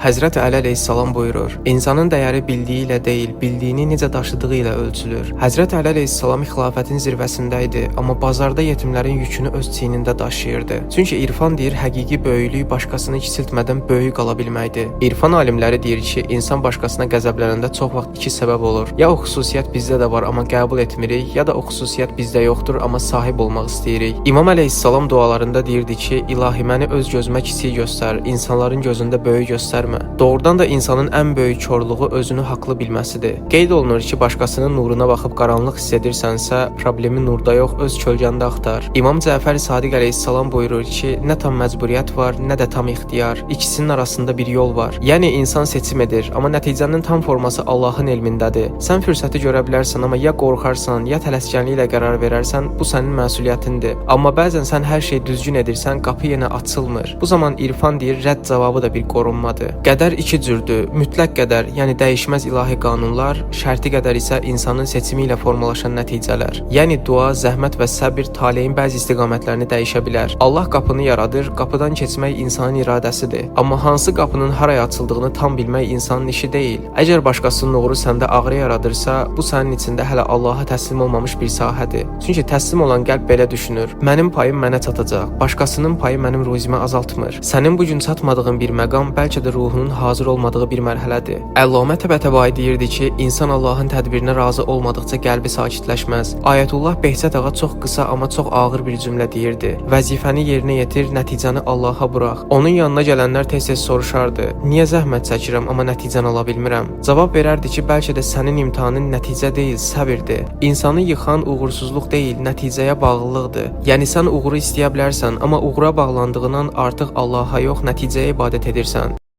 Həzrət Əli əleyhissalam buyurur: İnsanın dəyəri bildiyi ilə deyil, bildiyini necə daşıdığı ilə ölçülür. Həzrət Əli əleyhissalam xilafətin zirvəsində idi, amma bazarda yetimlərin yükünü öz çiynində daşıyırdı. Çünki İrfan deyir, həqiqi böyüklük başqasını kiçiltmədən böyük qala bilməkdir. İrfan alimləri deyir ki, insan başqasına qəzəblənəndə çox vaxt iki səbəb olur. Ya o xüsusiyyət bizdə də var, amma qəbul etmirik, ya da o xüsusiyyət bizdə yoxdur, amma sahib olmaq istəyirik. İmam əleyhissalam dualarında deyirdi ki, İlahi, məni öz gözümə kiçik göstər, insanların gözündə böyük göstərmə. Doğrudan da insanın ən böyük korluğu özünü haqlı bilməsidir. Qeyd olunur ki, başqasının nuruna baxıb qaranlıq hiss edirsənsə, problemi nurda yox, öz kölgəndə axtar. İmam Cəfər Sadiq əleyhissalam buyurur ki, nə tam məcburiyyət var, nə də tam ixtiyar. İkisinin arasında bir yol var. Yəni insan seçim edir, amma nəticənin tam forması Allahın elmindədir. Sən fürsəti görə bilərsən, amma ya qorxarsan, ya tələskənliklə qərar verərsən, bu sənin məsuliyyətindir. Amma bəzən sən hər şey düzgün edirsən, qapı yenə açılmır. Bu zaman İrfan deyir, rədd cavabı da bir qorunmadır. Qədər iki cürdür. Mütləq qədər, yəni dəyişməz ilahi qanunlar, şərti qədər isə insanın seçimi ilə formalaşan nəticələr. Yəni dua, zəhmət və səbir taleyin bəzi istiqamətlərini dəyişə bilər. Allah qapını yaradır, qapıdan keçmək insanın iradəsidir. Amma hansı qapının haraya açıldığını tam bilmək insanın işi deyil. Əgər başqasının uğuru səndə ağrı yaradırsa, bu sənin içində hələ Allaha təslim olmamış bir sahədir. Çünki təslim olan qəlb belə düşünür: Mənim payım mənə çatacaq, başqasının payı mənim ruzimi azaltmır. Sənin bu gün çatmadığın bir məqam bəlkə də ruhunun hazır olmadığı bir mərhələdir. Əllamə Təbətəbai deyirdi ki, insan Allahın tədbirinə razı olmadıqca qəlbi sakitləşməz. Ayətullah Behzət ağa çox qısa, amma çox ağır bir cümlə deyirdi: Vəzifəni yerinə yetir, nəticəni Allaha burax. Onun yanına gələnlər tez-tez soruşardı: Niyə zəhmət çəkirəm, amma nəticəni ala bilmirəm? Cavab verərdi ki, bəlkə də sənin imtahanın nəticə deyil, səbirdir. İnsanı yıxan uğursuzluq deyil, nəticəyə bağlılıqdır. Yəni sən uğuru istəyə bilərsən, amma uğura bağlandığından artıq Allaha yox, nəticəyə ibadət edirsən.